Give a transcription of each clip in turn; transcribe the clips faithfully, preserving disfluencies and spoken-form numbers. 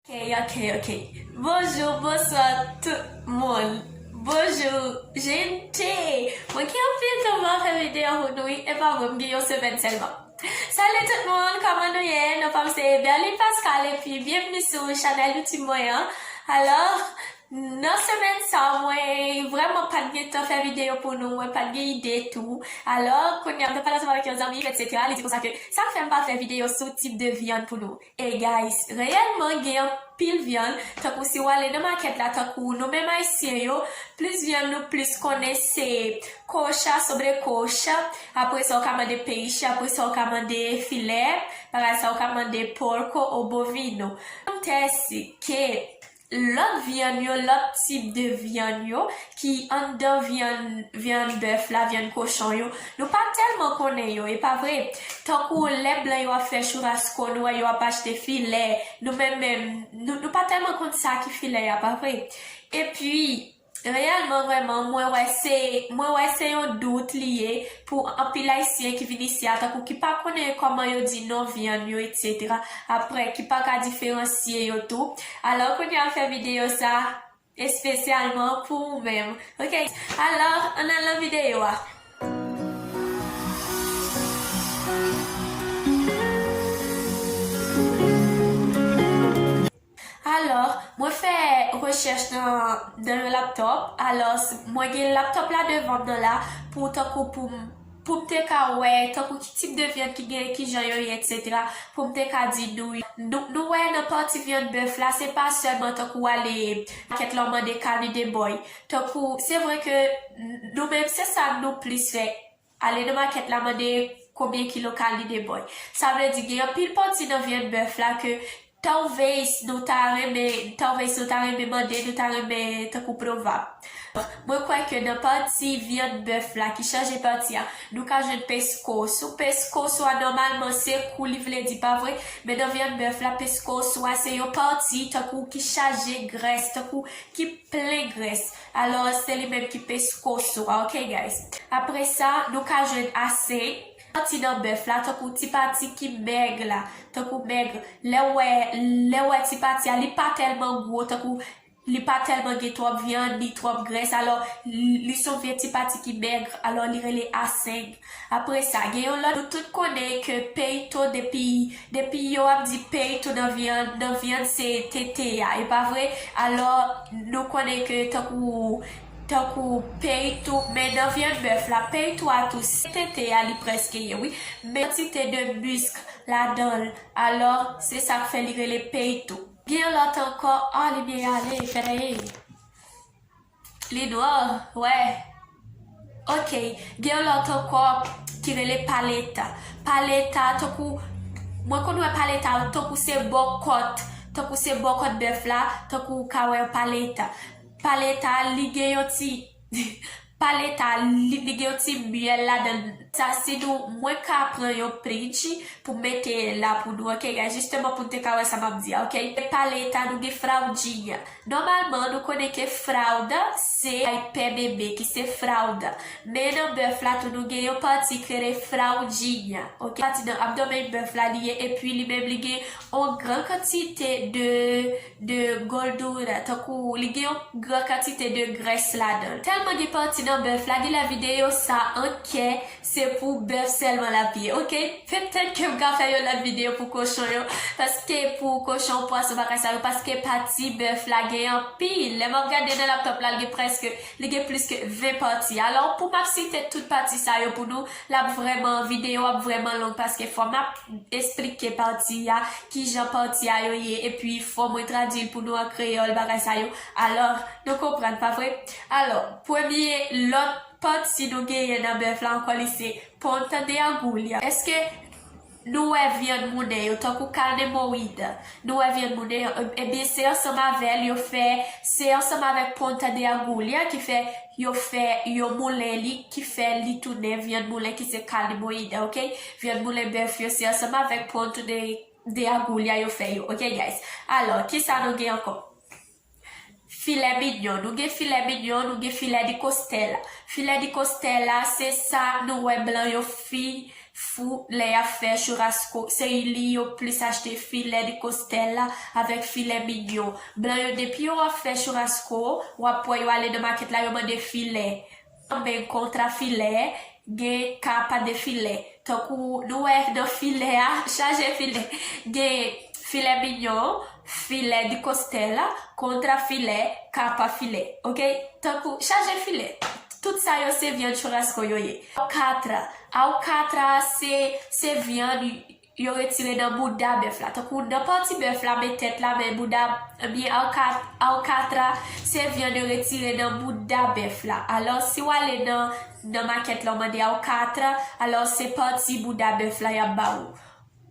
Ok, ok, ok. Bonjou, bonswa tout moun. Bonjou, jente. Mwen gen anpil tan m pa fè videyo pou nou, wi. E pa vre, m gen yon semèn sèlman. Salut tout moun, kòman nou ye? Non pa m se Berline Pascal, epi byenvni sou chanèl YouTube mwen an. Alò, nan semèn sa, mwen vrèman pa t gen tan fè videyo pou nou, mwen pa t gen ide tou. Alò, kounye a, m te pale ansanm avèk yon zanmi, et cetera. Li di konsa ke sa k fè m pa fè videyo sou tip de vyann pou nou. E guys, reyèlman gen anpil vyann, tankou si w ale nan makèt la, tankou nou menm ayisyen yo, plis vyann nou plis konnen se kocha, sobrekocha, apre sa w ka mande peixe, apre sa w ka mande filè, bagay sa w ka mande porco o bovino. Kontèsi ke lòt vyann yo, lòt tip de vyann yo, ki anndan vyann, vyann bèf la, vyann kochon yo, nou pa tèlman konnen yo, e pa vre? Tankou lè blan yo ap fè churrasco, nou wè yo ap achte filè, nou menm menm, nou, nou pa tèlman konn sa ki filè a, pa vre? Epi, reyèlman, vrèman, mwen wè se, mwen wè se yon dout li ye pou anpil ayisyen ki vin isi a, tankou ki pa konnen kòman yo di non vyann yo, et cetera. Apre, ki pa ka diferansye yo tou. Alò, kounye a m fè videyo sa, espesyalman pou ou menm. Ok? Alò, ann al nan videyo a. Alò, mwen fè rechèch nan, nan yon laptòp. Alò, s- mwen gen laptòp la devan m nan la pou tankou pou m, pou m te ka wè tankou ki tip de vyann ki gen, ki jan yo ye, et cetera. Pou m te ka di nou, nou, nou wè nan pati vyann bèf la, se pa sèlman tankou w ale makèt la w mande carne de boi. Tankou, se vre ke n- nou menm se sa nou plis fè. Ale nan makèt la mande konbyen kilo carne de boi. Sa vle di gen anpil pati nan vyann bèf la ke talvez nou ta renmen, talvez nou ta renmen mande, nou ta renmen tankou pwouve. Mwen kwè ke nan pati vyann bèf la ki chanje pati a, nou ka jwenn peskoso. Peskoso a nòmalman se kou li vle di, pa vre? Men nan vyann bèf la, peskoso a se yon pati tankou ki chaje grès, tankou ki plen grès. Alò, se li menm ki peskoso a, ok, guys? Apre sa, nou ka jwenn aseng, pati nan bèf la, tankou ti pati ki mèg la, tankou mèg. Lè w wè, lè w wè ti pati a, li pa tèlman gwo, tankou li pa tèlman gen twòp vyann, ni twòp grès. Alò, li, li se yon vye ti pati ki mèg, alò, li rele aseng. Apre sa, gen yon lòt, nou tout konnen ke peito, depi, depi yo ap di peito nan vyann, nan vyann se tete a, e pa vre? Alò, nou konnen ke tankou, tankou peito, men nan vyann bèf la, peito a tou, se tete a li prèske ye, wi. Men kantite de misk ladan l, alò, se sa k fè li rele peito. Gen yon lòt ankò, ah, limyè ale, fè dèyè. Li nwa, wè. Ok, gen yon lòt ankò ki rele paleta. Paleta, tankou, mwen konn wè paleta, tankou se bò kòt, tankou se bò kòt bèf la, tankou ou ka wè yon paleta. Paleta, li gen yon ti, paleta, li, li gen yon ti myèl ladan l. Sa, si nou, mwen ka pran yon pinch pou mete la pou nou, ok, guys? Jisteman pou n te ka wè sa m ap di a, ok? Paleta, nou gen fraldinha. Nòmalman, nou konnen ke fralda se ay pè bebe, ki se fralda. Men nan bèf la tou, nou gen yon pati ki rele fraldinha. Ok, pati nan abdomen bèf la li ye, epi li menm li gen yon gran kantite de, de gordura, tankou li gen yon gran kantite de grès ladan l. Tèlman gen pati nan bèf la, gen lè videyo sa an kè, se pou bèf sèlman l ap ye, ok? Petèt ke m ka fè yon lòt videyo pou kochon yo, paske pou kochon, pwason, bagay sa yo, paske pati bèf la gen anpil. Lè m ap gade nan laptòp la, l gen prèske, li gen plis ke ven pati. Alò, pou m ap site tout pati sa yo pou nou, l ap vrèman, videyo ap vrèman long, paske fò m ap esplike pati a, kijan pati a yo ye, epi fò mwen tradui l pou nou an kreyòl, bagay sa yo. Alò, nou konprann, pa vre? Alò, premye lòt pati nou genyen nan bèf la ankò, li se ponta de agulha. Èske nou wè vyann moulen yo, tankou carne moída? Nou wè vyann moulen yo? E- ebyen, se ansanm avè l yo fè, se ansanm avèk ponta de agulha ki fè yo fè, yo moulen li, ki fè li tounen vyann moulen, ki se carne moída, ok? Vyann moulen bèf yo, se ansanm avèk ponta de, de agulha yo fè yo, ok, guys? Alò, kisa nou gen ankò? Filè mignon, nou gen filè mignon, nou gen filè de costela. Filè de costela, se sa nou wè blan yo fi, fou lè y ap fè churrasco. Se li yo plis achte filè de kostèl la avèk filè minyon. Blan yo, depi yo ap fè churrasco, w ap wè yo ale nan makèt la, yo mande filè. Tanben kontra filè, gen kapa de filè. Tankou nou wè nan filè a, chaje filè. Gen filè minyon, filè de kostèl, kontra filè, kapa filè. Oke? Tankou chaje filè. Tout sa yo se vyann churrasco yo ye. Alkatra. Alkatra se, se vyann yo retire nan bouda bèf la. Tankou nan pati bèf la, men tèt la, men bouda, ebyen alka-, alkatra, se vyann yo retire nan bouda bèf la. Alò, si w ale nan, nan makèt la, w mande alkatra, alò se pati bouda bèf la y ap ba ou.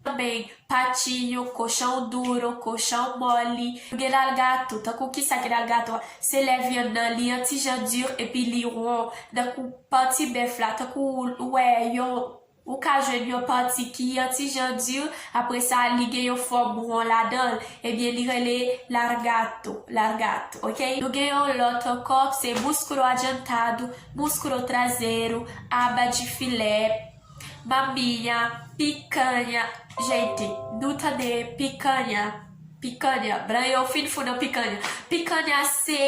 Tanben, patinho, colchão duro, colchão mole. Gen lalgato. Tankou kisa ki lalgato a? Se lè vyann nan li an ti jan di epi li won. Tankou pati bèf la, tankou ou wè yo, ou ka jwenn yon pati ki an ti jan di, apre sa li gen yon fòm won ladan l, ebyen li rele largato, largato, oke? Nou gen yon lòt ankò, se músculo adiantado, músculo traseiro, aba de filé, maminha, picanha. Gente, nou tande picanha, picanha. Blan yo fin fou nan picanha. Picanha se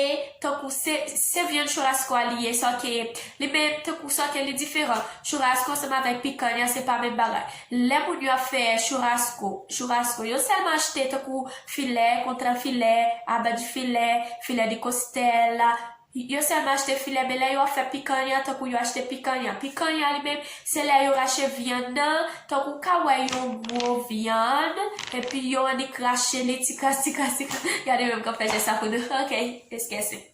tankou se, se vyann churrasco a li ye, sòke li menm tankou sòke li diferan. Churrasco ansanm avèk picanha se pa menm bagay. Lè moun yo ap fè churrasco, churrasco, yo sèlman achte tankou filè, kontra filè, aba de filé, filé de costela. Yo sèlman achte filè, men lè yo ap fè picanha, tankou yo achte picanha. Picanha li menm, se lè yo rache vyann nan, tankou w ka wè yon gwo vyann, epi yo annik rache li ti kras, ti kras, ti kras. Gade menm k ap fè jès sa pou nou. Oke, eskese.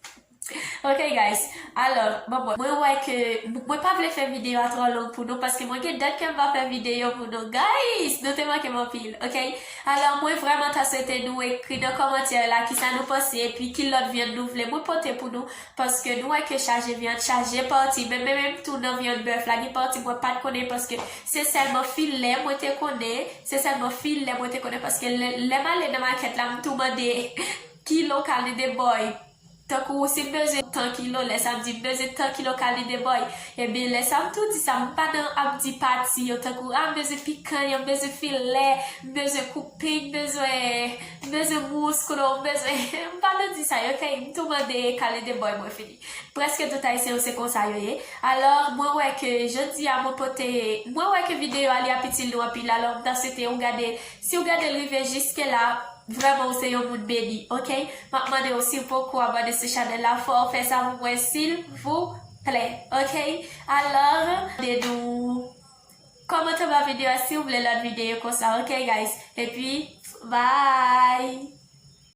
Oke, guys. Alò, bon, bon, mwen wè ke, mwen pa vle fè videyo a twò long pou nou, paske mwen gen dat ke m pa fè videyo pou nou. Guys, nou te manke m anpil, oke? Alò, mwen vrèman ta swete nou ekri nan kòmantè la kisa nou panse, epi ki lòt vyann nou vle mwen pote pou nou, paske nou wè ke chaje vyann, chaje pati, men, men menm tou nan vyann bèf la, gen pati mwen pa t konnen, paske se sèlman filè mwen te konnen, se sèlman filè mwen te konnen, paske lè, lè m ale nan makèt la, m tou mande kilo kale de bòy. Tankou si m bezwen tan kilo, lè sa m di m bezwen tan kilo kale de bòy. Ebyen, lè sa m tou di sa, m pa nan ap di pati yo, tankou, a, m bezwen pikann, m bezwen filè, m bezwen koupe, m bezwen, m bezwen mousklo, m bezwen, m pa nan di sa yo, oke? M tou mande kale de bòy, mwen fini. Prèske tout Ayisyen yo se konsa yo ye. Alò, mwen wè ke jodi a mwen pote, mwen wè ke videyo a li ap itil nou anpil, alò m ta swete ou gade, si w gade l rive jiske la, vrèman ou se yon moun beni, oke? M ap mande w si w poko abòne sou chanèl la, fò w fè sa pou mwen, silvouplè, oke? Alò, mande nou kòmante anba videyo a si w vle lòt videyo konsa, oke, guys? Epi, bye!